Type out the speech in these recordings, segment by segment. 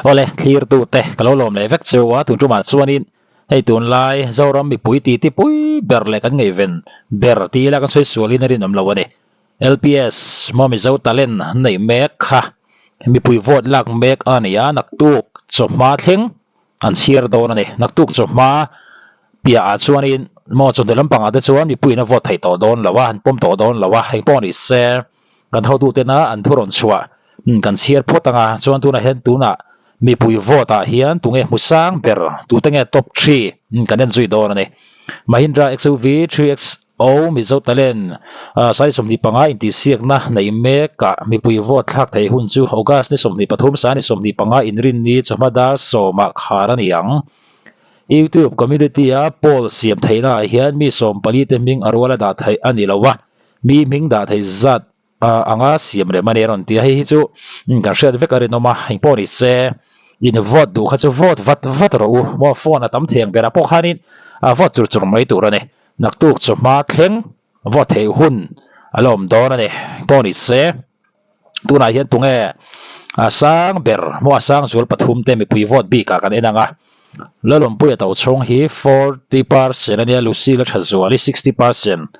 Awle, thlirtute ka lo lawm leh vek cheu a, tun tumah chuanin hei tunlai Zoram mipui titi pui ber leh kan ngaihven ber ti ila kan sawi sualin a rinawm lo a ni. LPS maw Mizo talent neih mek kha mipui vote lak mek a ni a, naktuk chawhma thleng an chhiar dawn a ni. Naktuk chawhma piah ah chuanin maw chawhnu lampangah te chuan mipuiin a vote theih tawh dawn lo a, an pawm tawh dawn lo a, engpawh ni se kan hotute na an thu rawn chhuah kan chhiar phawt ang a, chuan tunah hian tunah mipui vote ah hian tunge hmu sang ber tute nge top three kan en zui dawn a ni. Mahindra XUV 3XO Mizo Talent sai 25 intihsiakna neih mekah mipui vote thlak theih hun chu August ni 23 sai ni 25 inrinni chawhma dar sawmah khar a ni ang. YouTube community-a poll siam theihnaah hian mi 14 te hming a rual a dah theih a ni lo a. Mi hming dah thei zat anga siam rem a ni a rawn ti a, hei hi chu kan hriat vek a rinawm a, engpawh ni se in vote duh kha chu vote vat vat rawh u, maw phone a tam thei ang berah pawh khanin a vote chur chur mai tur a ni, naktuk chawhma thleng vote theih hun a la awm dawn a ni, engpawh ni se tunah hian tunge a sang ber maw a sang zual pathum te mipui vote bikah kan en ang a, Lalawmpuia Tochhawng hi 40% a nia, Lucy la tha zual hi 60%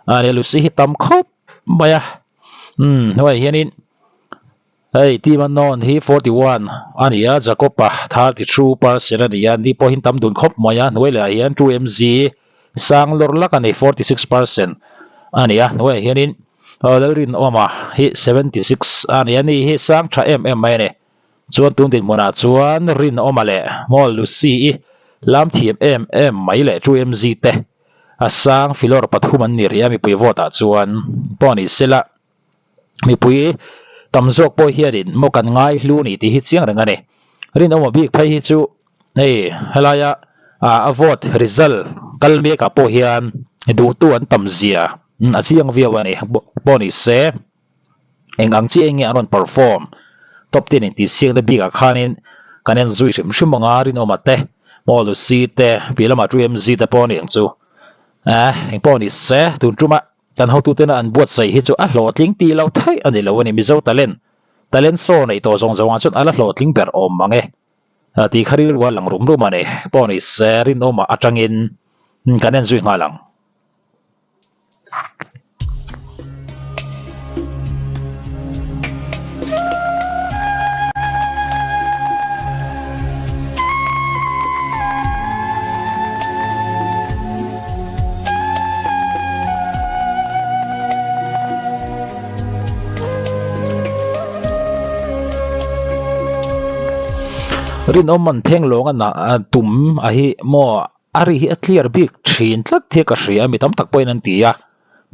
a nia, Lucy hi tam khawp mai a, umm hnuaiah hianin hei team unknown hi 41 a ni a, Jacob-a 32% a ni a, ni pawhin tam dun khawp mai a, hnuai lehah hian 2MZ sang lawr lak a ni 46% a ni a, hnuaiah hianin Lalrinawma hi 76 a ni a, ni hi sang tha em em mai a ni. Chuan tun dinhmunah chuan Rinawma leh Maw Lucy-i lam thiam em em mai leh True MZ te a sang filawr pathum an ni rih a mipui vote ah chuan pawh ni sela mipui tam zawk pawh hianin maw kan ngai hlu ni tih hi chiang reng a ni. Rinawma bik phei hi chu hei helaia a vote result kal mekah pawh hian duhtu an tam zia a chiang viau a ni pawh ni se. Eng ang chiah nge an rawn perform? Top ten intihsiakna bikah khanin kan en zui hrim hrim ang a, Rinawma te, Maw Lucy te, piah lamah True MZ te pawh a ni ang chu. Eh, eng pawh ni se, tun tuma kan hotutena an buatsaih hi chu a hlawhtling tih lo theih a ni lo a ni. Mizo talent, talent show neih tawh zawng zawngah chuan a la hlawhtling ber awm mang e. Tih kha rilru a lang rum rum a ni. Pawh ni se, Rinawma atangin kan en zui nghal ang. Rinawm an pheng lawng a nah tum a hi maw. A ri hi a clear bik thin tlat hi ka hria a, mi tam tak pawhin an ti a,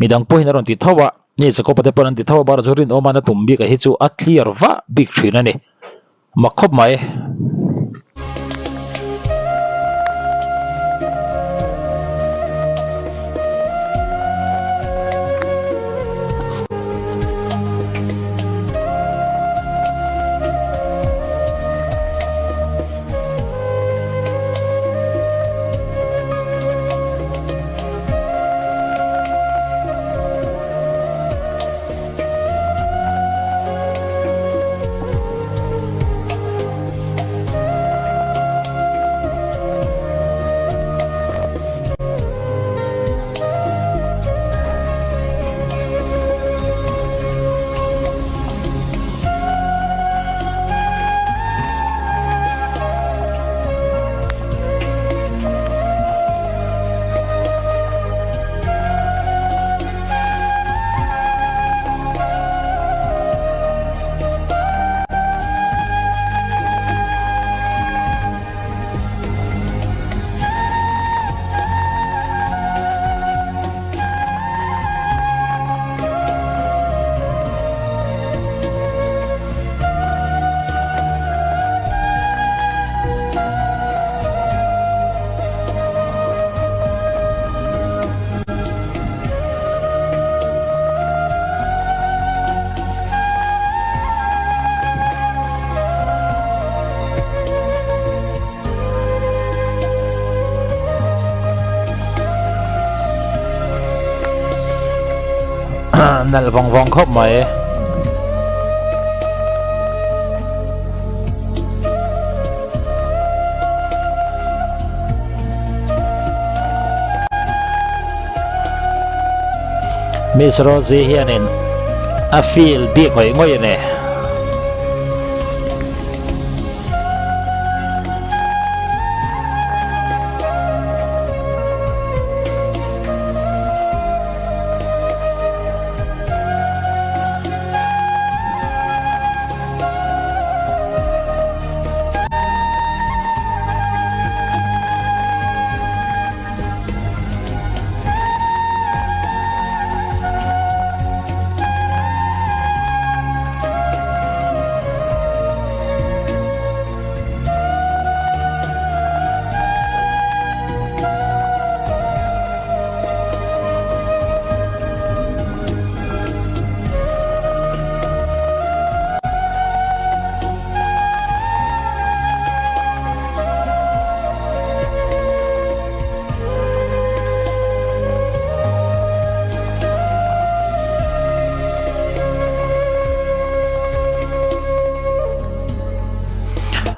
midang pawhin a rawn ti tho a, ni Jacob-a te pawhin an ti tho a, bakah chuan rinawm a tum bik a hi chu a clear vah bik thin a ni, mak khawp mai. Nalh vawng vawng khawp mai. Miss Rosie hianin a feel bik ngawih ngawih a ni.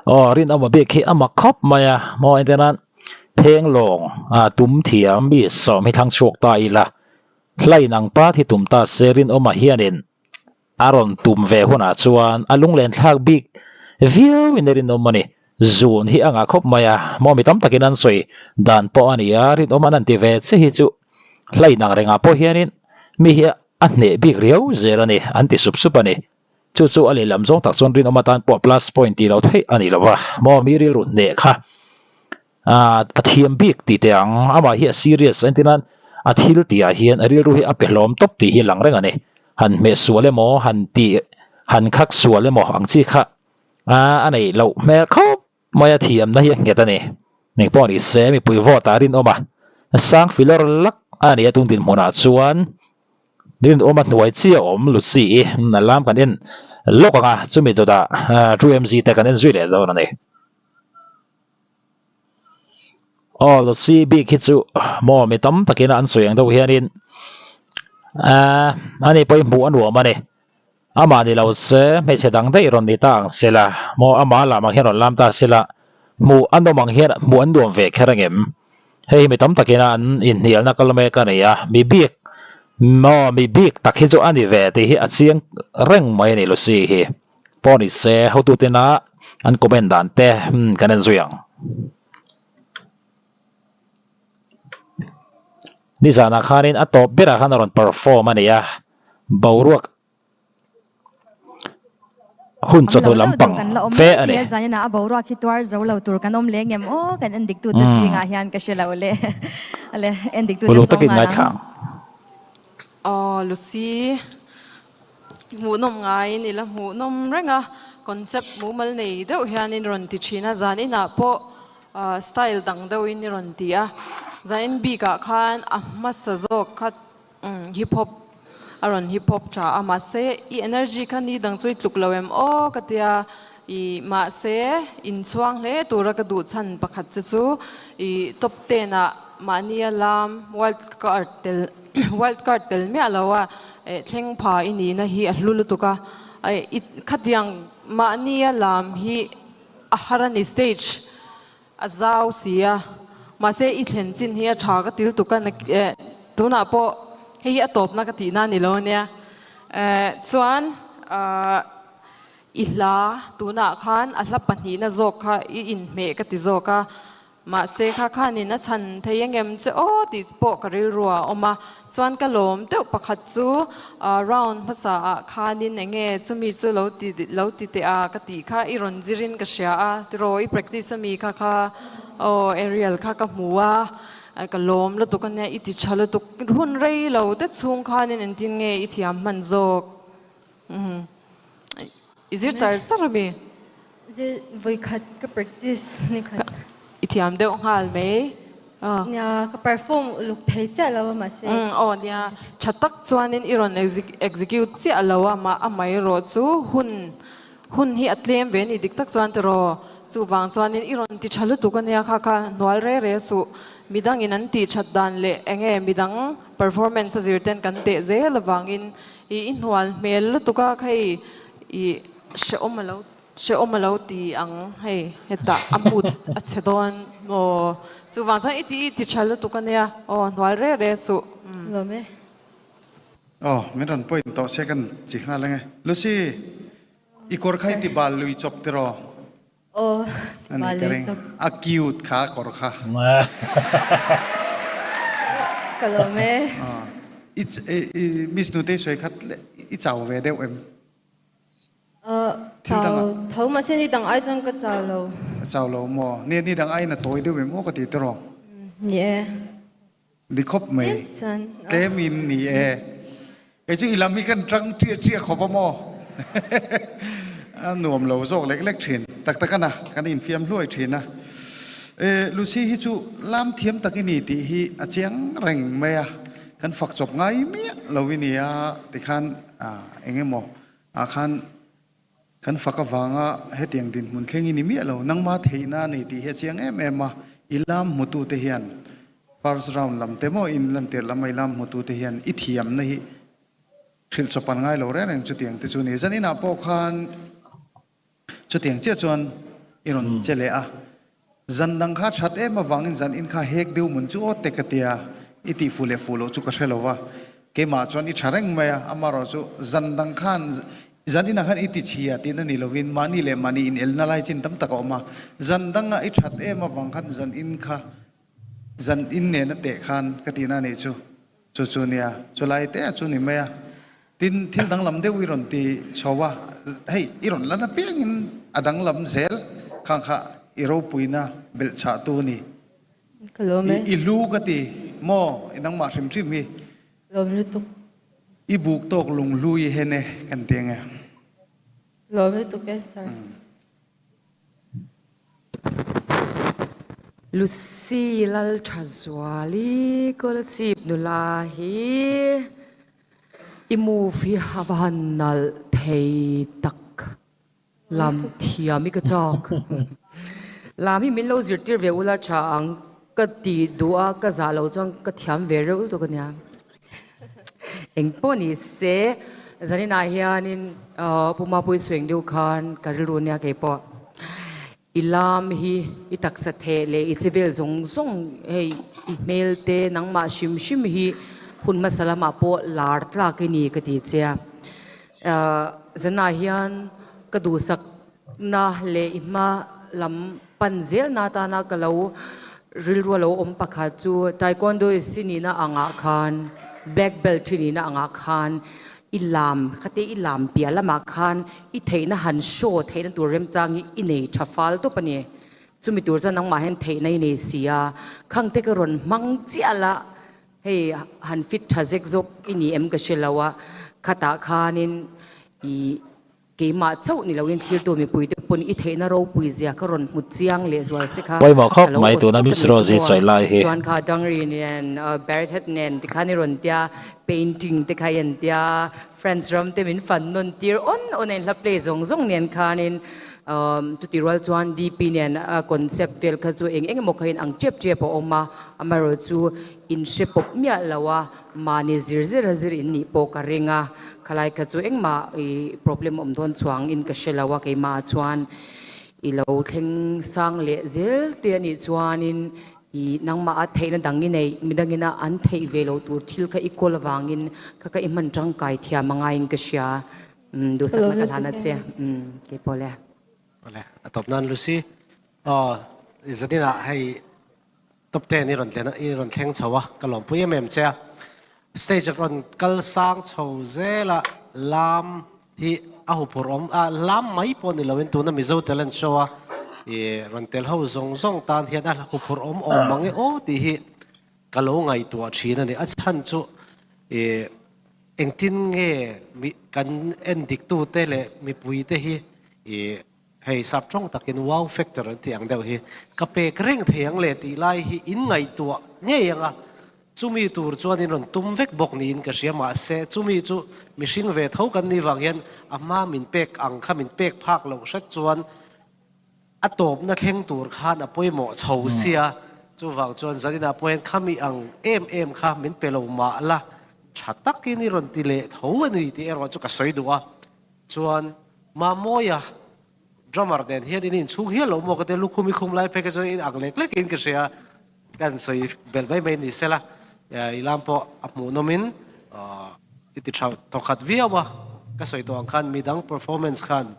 Aw rinawm a bik hi a mak khawp mai a maw entir nan phenglawng ah tum thiam mi sawm hi thlang chhuak ta ila hlain ang pat hi tum ta se rinawma hianin A rawn tum ve hunah chuan a lunglen thlak bik viau in a rinawm a ni. Zun hi a ngah khawp mai a, maw mi tam takin an sawi dan pawh a ni a, rinawm an han ti ve che hi chu hlain ang rengah pawh hianin mi hi a hneh bik riau zel a ni, an ti sup sup a ni. Chu chu a lehlam zawng tak chuan rinawm atan pawh plus point tih loh theih a ni lo va, maw mi rilru hneh kha a thiam bik tih teh ang, amah hi a serious a entir nan a thil tih ah hian a rilru hi a pe hlawm tawp tih hi a lang reng a ni. Han hmeh sual emaw han tih han khak sual emaw ang chi kha a neih loh hmel khawp mai a thiamna hi a nghet a ni. Eng pawh ni se mipui vote ah a rinawm a, sang filawr lak a ni a tung dinhmunah chuan rinawm a hnuai chiah awm Lucy i a lam kan en lawk ang a, chumi dawtah True MZ te kan en zui leh dawn a ni. Aw Lucy bik hi chu maw mi tam takin an sawi ang deuh hianin ahh ani pawh hi hmuh a nuam a ni amah ni lo se hmeichhe dang daih rawn ni ta ang se la maw ama lam ang hian rawn lam ta se la hmuh a nawm ang hian hmuh an nuam ve kher angem hei hi mi tam takin an inhnialna kal mek a ni a mi bik maw mi bik tak hi chu a ni ve tih hi a chiang reng mai a ni Lucy hi. Pawh ni se hotutena an comment dan te kan en zui ang. Nizanah khanin a tawp berah khan a rawn perform a ni a, boruak hun chawhnu lampang fe a ni. Zaninah a boruak hi tuar zo lo tur kan awm leng em aw kan en diktute zingah hian ka hre lo le. Ale en diktute Uluk takin ngaithla ang. Aw Lucy. Hmuhnawm ngaiin i la hmuhnawm reng a, concept mumal nei deuh hianin rawn ti thin a, zan inah pawh style dang deuhin i rawn ti a, zanin bikah khan a hmasa zawk kha hip hop a rawn hip hop tha a, mahse i energy kha ni dang chu i tluk lo em aw ka tia, i mahse inchhuang hle tura ka duh chhan pakhat che chu i top ten ah mahnia lam wild card tel Wild card tel miah lo a thleng pha i nihna hi a hlu lutuk a, i khatiang mahnia lam hi a har a ni stage a zau si a, mahse i thlen chin hi a tha ka ti lutuk a tunah pawh hei hi a tawpna ka tihna a ni lo ania chuan i hla tunah khan a hla pahnihna zawk kha i inhmeh ka ti zawk a. Mahse kha khanin a chhan thei engem che aw tih pawh ka rilru a awm a, chuan ka lawm deuh pakhat chu round hmasa ah khanin enge chumi chu lo ti lo ti teh a ka tih kha i rawn zir in ka hria a tiraw i practice ami kha kha aw aerial kha ka hmu a ka lawm lutuk ania i ti tha lutuk hun rei lo te chhung khanin engtin nge i thiam hman zawk I zir char char ami? Zir vawikhat ka practice ni khat. I thiam deuh nghal mai. Nia, ka perform uluk thei chiah lo a mahse. Aw nia, tha tak chuanin i rawn execute chiah lo a mah amaherawh chu hun hun hi a tlem ve ni dik tak chuan tiraw. Chuvang chuanin i rawn ti tha lutuk ania kha kha hnual re re suh. Midangin an tih that dan leh enge midang performance a zir ten kan teh zel avangin I i hnual hmel lutuk a khei i hrehawm a lo hrehawm a lo ti ang hei hetah a mood a chhe dawn maw chuvang chuan i ti i ti tha lutuk a nia aw hnual reh reh suh. Lawm e. Aw, min rawn point tawh se kan chi nghal ange. Lucy, i kawr kha i ti bal lui chawp tiraw? Aw, ti bal lui chawp. A cute kha a kawr kha. Ka lawm e. I Miss Nutei sawi kha i chau ve deuh em? Thil dang ah. Tho mahse ni dang ai chuan ka chau lo. Ka chau lo maw? Ni ni dang aiin a tawi deuh em aw ka ti tiraw? Ni e. Ni khawp mai. Tlem in ni e. Kei chu i lam hi kan tang ṭiah ṭiah khawp a maw? A nuam lo zawk lek lek ṭhin. Tak tak a na, kan infiam hluai ṭhin a. E, Lucy hi chu lam thiam tak i ni tih hi a chiang reng mai a. Kan fak chawp ngai miah lo i ni a tikhan eng emaw ah khan kan fak avanga hetiang dinhmun thleng i ni miah lo, nangma theihna a ni tih hi a chiang em em a, i lam hmutute hian first round lam te maw in lantir lam a i lam hmutute hian i thiamna hi hrilh chawp an ngai lo reng reng chutiang te chu a ni. Zaninah pawh khan Chutiang chiah chuan i rawn che leh a, zan dang kha that em avangin zan in kha hek deuh mun chu aw te ka tia, i tih fuh leh fuh loh chu ka hre lo va, keimah chuan i tha reng mai a, amarawh chu zan dang khan zan inah khan i ti chhia tihna ni lovin mahni leh mahni inelna lai chin tam tak a awm a, zan danga i that em avang khan zan in kha zan in nena teh khan ka tihna a nih chu. Chu chu nia, chu lai te chu ni mai a. Tin, thil danglam deuh i rawn ti chho a, hei i rawn lan apiangin a danglam zel khang kha i ropuina belh chhah tu ni. Ka lawm e. I hlu ka ti maw i nangmah hrim hrim hi. Lawm lutuk. I buk tawk lung hlu i hen e kan ti ange. Lawm lutuk e sir. Lucy Lalthazuali Kawlchhip nula hi i move hi a va han nalh thei tak lam thiam i ka chak. Lam hi min lo zirtir ve ula tha ang ka ti duh a ka zah loh chuan ka thiam ve reuh lutuk ania. Engpawh ni se zaninah hianin Pu Mapui Sueng deuh khan ka rilru nia keipawh i lam hi i taksa theh leh i che vel zawng zawng hei i hmel te nangmah hrim hrim hi hun hmasa lamah pawh lar tlak i ni ka ti che a. Zanah hian ka duhsak na leh i hma lam pan zel na atana ka lo rilru a lo awm pakhat chu Taekwondo i nihna angah khan black belt i nihna angah khan i lam khate i lam piah lamah khan i theihna han show theihna tur remchang hi i nei tha fal tawp a ni. Chumi tur chuan nangmah hian theihna i nei si a, khangte ka rawn hmang chiah la hei han fit tha zek zawk i ni em ka hre lo a, khatah khanin i Keimah chauh ni loin thlirtu mipuite pawn i theihna ropui zia ka rawn hmu chiang lehzual si kha Pawimawh ka khawp lo mai awt tuna tawp a Miss nih chu Rose-i maw. sawi lai hi. Chuan kha Dangri nen Barrett Head nen tikhan i rawn tia painting te kha i en tia France ram te min fan nawn tir awn awn a inhla play zawng zawng nen khanin chuti rual chuan DP nen a concept vel kha chu eng eng emaw kha in ang tep tep a awm a amaherawhchu in hre pawp miah lo a Mahni zir zir a zir in nih pawh ka ring a, khalai kha chu engmah i problem awm dawn chuang in ka hre lo a, keimah ah chuan i lo thleng sang leh zel te a nih chuanin i nangmah a theihna dang i neih, midangin a an theih ve loh tur thil kha i kawl avangin kha kha i hman tangkai thiam a ngaiin ka hria, duhsakna ka hlan a che, keipawh le. Awle, a tawp nan Lucy, aw zaninah hei Top ten i rawn tlen i rawn thleng chho a, ka lawmpui em em che a. Stage a rawn kal sang chho zel a, lam hi a huphurh awm a, lam mai pawh ni loin tuna Mizo Talent Show a i rawn tel ho zawng zawng tan hian a huphurh awm awm mang e aw tih hi ka lo ngaihtuah thin a ni. A chhan chu i engtin nge mi kan en diktute leh mipuite hi i Hei sap tawng takin wow factor an tih ang deuh hi ka pek reng thei ang le tih lai hi in ngaihtuah ngei ang a, chumi tur chuan in rawn tum vek bawk niin ka hria mahse chumi chu mihring ve tho kan nih vang hian a hma min pek ang kha min pek phak loh hret chuan a tawpna thleng tur khan a pawimawh chho sia chuvang chuan zaninah pawh hian khami ang em em kha min pe lo mah la tha takin i rawn ti leh tho a ni tih erawh chu ka sawi duh a. Chuan Mamawia drummer nen hian in inchhung hial lo maw ka tia lukhum i khum lai phei kha chuan in ang lek lek in ka hria kan sawi belh mai mai ni sela i lam pawh a hmuhnawm in I ti tha thawkhat viau a, ka sawi tawh ang khan midang performance khan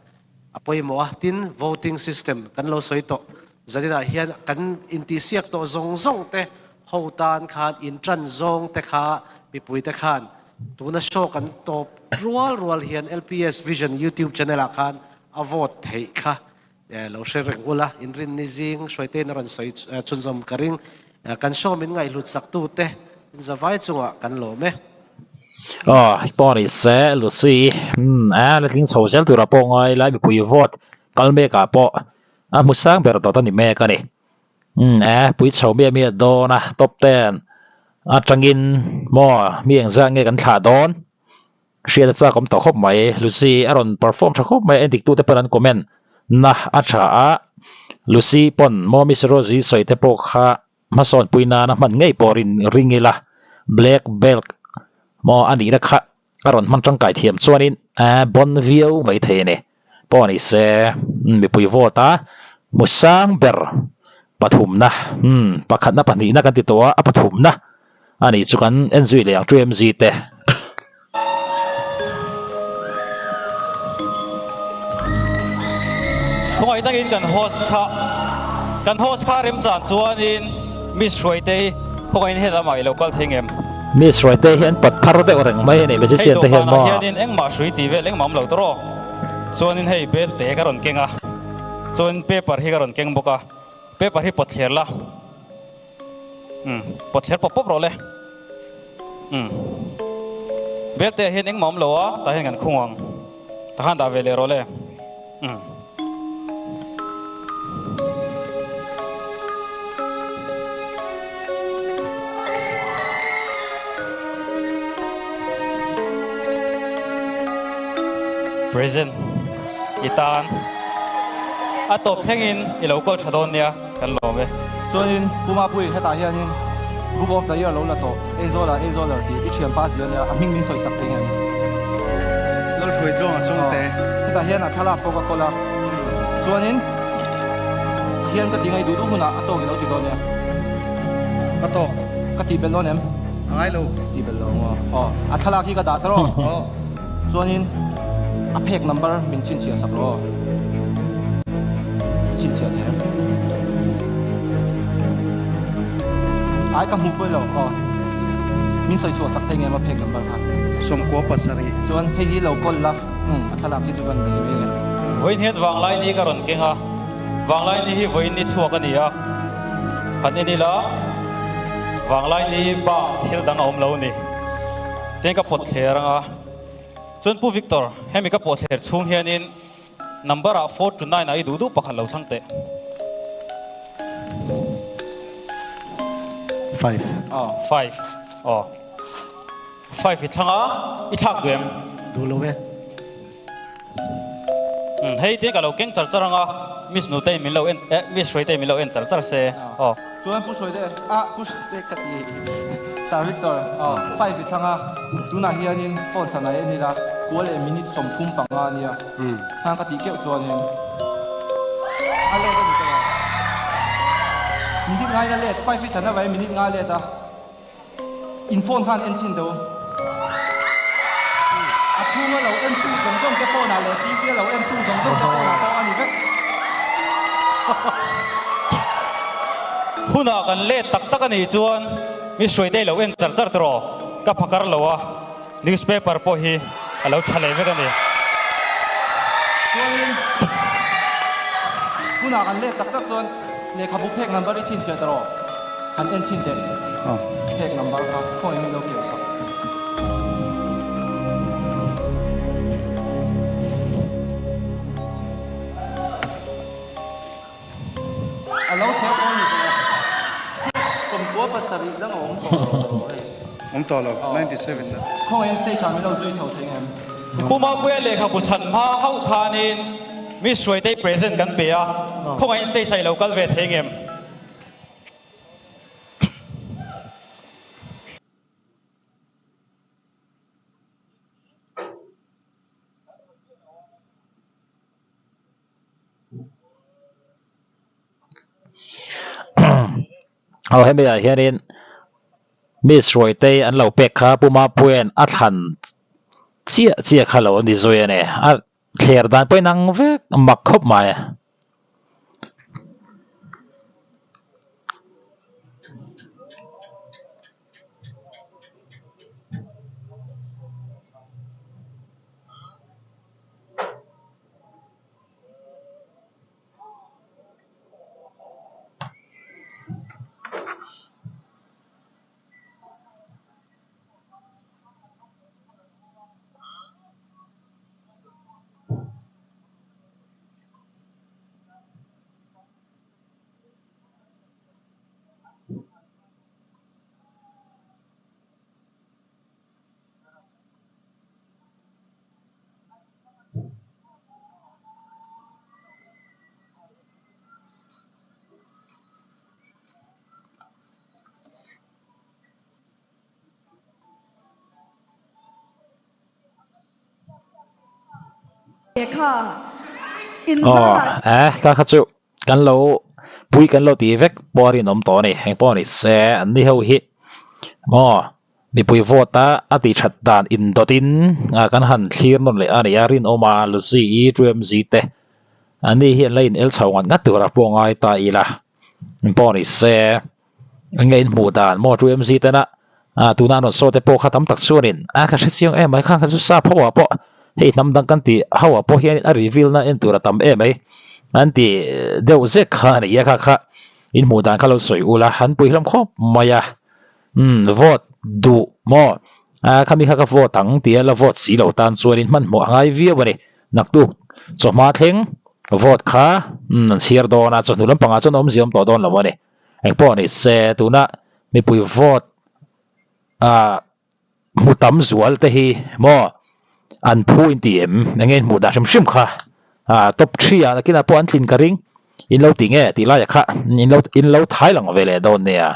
a pawimawh a, tin voting system kan lo sawi tawh zaninah hian kan intihsiak tawh zawng zawng te ho tan khan intan zawng te kha mipui te khan tuna show kan tawp rual rual hian LPS Vision YouTube channel ah khan a vote theih kha Lo hre reng ula, inrinni zing Hruaitein a rawn sawi chhunzawm ka ring. Kan show min ngaihhlut saktute zavai chungah kan lawm e. Aw, pawh ni se, Lucy, umm, a la tling chho zel turah pawh ngai lai mipui vote kal mekah pawh a hmu sang ber dawt a ni mek a ni. Umm, a pui chho miah miah dawn a, top ten atangin maw mi engzah nge kan thlah dawn? Hriat a chak awm tawh khawp mai. Lucy a rawn perform tha khawp mai a, endik tute pawn an comment na a tha a, Lucy pawn maw Miss Rosie sawi te pawh kha hmasawn pui nana hman ngei pawh rin ring ila, black belt maw a nihna kha a rawn hman tangkai thiam chuanin bon viau mai thei a ni. Pawh ni se mipui vote a hmu sang ber pathumna pakhatna pahnihna kan ti tawh a, a pathumna a nih chu kan en zui leh ang 2MZ te. Khawngaih takin kan host kha kan host kha remchan chuanin Miss Hruaitei khawngaihin he lamah i lo kal thei ngem? Miss Hruaitei hi an pat phar deuh reng mai a ni magician te hian maw? Hei dawhkanah hianin engmah hrui tih vel engmah awm lo tawh rawh. Chuanin hei bel te ka rawn keng a, chuanin paper hi ka rawn keng bawk a, paper hi pawt thler la. Umm pawt thler pawp pawp rawh le. Umm bel te ah hian engmah awm lo a, tah hian kan khung ang. Tah khan dah ve leh rawh le. Umm. Present i tan a tawp thlengin i lo kawl tha dawn nia kan lawm e. Chuanin Pu Mapui hetah hianin Book of the Year lo la tawh Aizawl ah Aizawler tih i thianpa zia nia a hming min sawi sak thei ngem? Lalhruai tluang a chung te. Hetah hian a thlalak pawh ka kawl a, chuanin hian ka ti ngaih duh duh hunah a tawk i lo ti dawn nia. A tawk. Ka tih belh dawn em? A ngai lo. Tih belh lo maw? Aw, a thlalak hi ka dah ta rawh. Aw. Chuanin a phek number min chhinchhiah sak rawh aw. Chhinchhiah thei em? Ai ka hmu pawi lo aw. Min sawi chhuah sak thei ngem a phek number kha? 17. Chuan hei hi lo kawl la, umm a thlalak hi chu kan nei mai e. Vawiin hian Vanglaini ka rawn keng a, Vanglaini hi vawiin ni chhuak a ni a, han en ila Vanglaini bak thil dang a awm lo a ni. Tin ka pawt thler ang a, chuan Pu Victor, hemi ka pawh thler chhung hianin number ah 4 to 9 ah i duh duh pakhat lo thlang teh. 5. 5. Aw. 5 i thlang a, i thlak duh em? Duh lo e. Umm hei te ka lo keng char char ang a, Miss Nutei min lo en eh Miss Hruaitei min lo en char char se aw. Chuan Pu Hruaite ah Pu Hruaite ka ti Sir Victor aw 5 i thlang a, tunah hianin phone sanai en ila kual leh minute 35 a nia hang ka tih keuh chuanin a let a ni ta lo. Minute ngaina let 5 i thlan avai minute nga let a. In phone khan en chhin deuh. A chhunga lo en tu zawng zawng te phone ah leh TV a lo en tu zawng zawng te phone ah pawh a ni vek. Hunah kan let tak tak a nih chuan mi hruaitei lo en char char tawh ka phakar lo a, newspaper pawh hi a lo tha leh vek a ni. Chuanin hunah kan let tak tak chuan lehkhabu phek number i chhinchhiah ta rawh. Han en chhin teh. Phek number kha khawngaih min lo keu sak. A lo chhe pawh ni tawh a. 97 dang a awm tawh lo tawh hei. Awm tawh lo, 97 na. Khawngaihin stage ah min lo zui chho thei ngem? Pu Mapuia lehkhabu chhan hma hauh khanin Miss Hruaitei present kan pe a, khawngaihin stage ah i lo kal ve thei ngem? Aw hemi ah hianin Miss Hruaitei an lo pek kha Pu Mapuia'n a thlan. Chiah chiah kha lo ni zui a ni. A thler dan pawhin ang vek mak khawp mai. Aw eh ka kha chu kan lo pui kan lo ti vek pawh a rinawm tawh a ni eng pawh a ni se an ni ho hi maw mipui vote a a tih that dan indawt in kan han thlir nawn leh a ni a rinawm a Lucy i Ṭuemzi te an ni hi an la in el chho ngat ngat tur a pawh ngai ta ila eng pawh a ni se. Enge in hmuh dan maw chu MZ tena ah tuna an rawn saw te pawh kha tam tak chuanin a ka hre chiang em mai khang kha chu sap ho ah pawh hei hnam dang kan tih ho ah pawh hian a reveal na en tur a tam em mai an ti deuh zek kha a ni a kha kha in hmuh dan kha lo sawi ula an pui hlawm khawp mai a umm vote duh maw a khami kha ka vote ang tia la vote si lo tan chuanin hmanhmawh a ngai viau a ni naktuk chawhma thleng vote kha umm an chhiar dawn a chawhnu lampangah chuan awmzia awm tawh dawn lo a ni. Engpawh ni se tuna mipui vote ah hmu tam zual te hi maw an phu in ti em eng nge in hmuh dan hrim hrim kha ah top three ah nakinah pawh an tlin ka ring in lo ti nge tih laiah kha in lo in lo thai lang ve leh dawn nia.